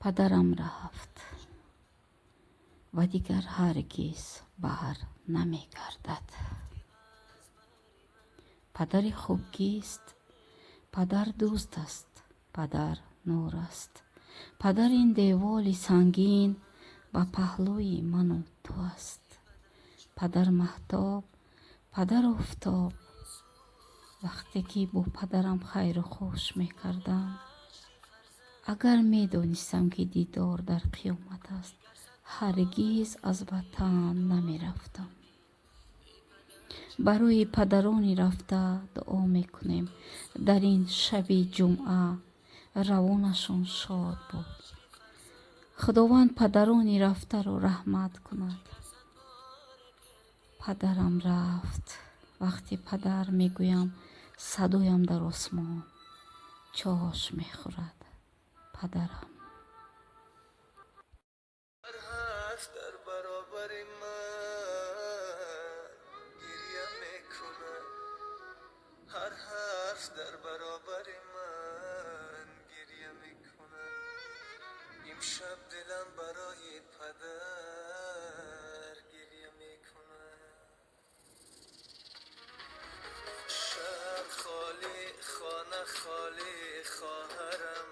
Падарам рафт ва дигар ҳаргиз бар намегардад. Падари хуб кист? Падар дӯст аст, падар нур аст. Падар ин деволи сангин ба паҳлӯи ману ту аст. Падар маҳтоб, падар офтоб. Вақте ки бо падарам хайру хуш мекардам, агар медонистам, ки дидор дар қиёмат аст, ҳаргиз аз ватан намерафтам. Барои падарони рафта дуо мекунем. Дар ин шаби ҷумъа равонашон шод буд. Худованд падарони рафтаро раҳмат кунад. Падарам рафт. Вақте падар мегӯям, садоям дар осмон чош мехӯрад. Падарам. Ҳар ҳарф дар баробари ман гиря мекунад, ҳар ҳарф дар баробари ман гиря мекунад. Имшаб дилам барои падар гиря мекунад. Шаҳр холӣ, хона холӣ, хоҳарам.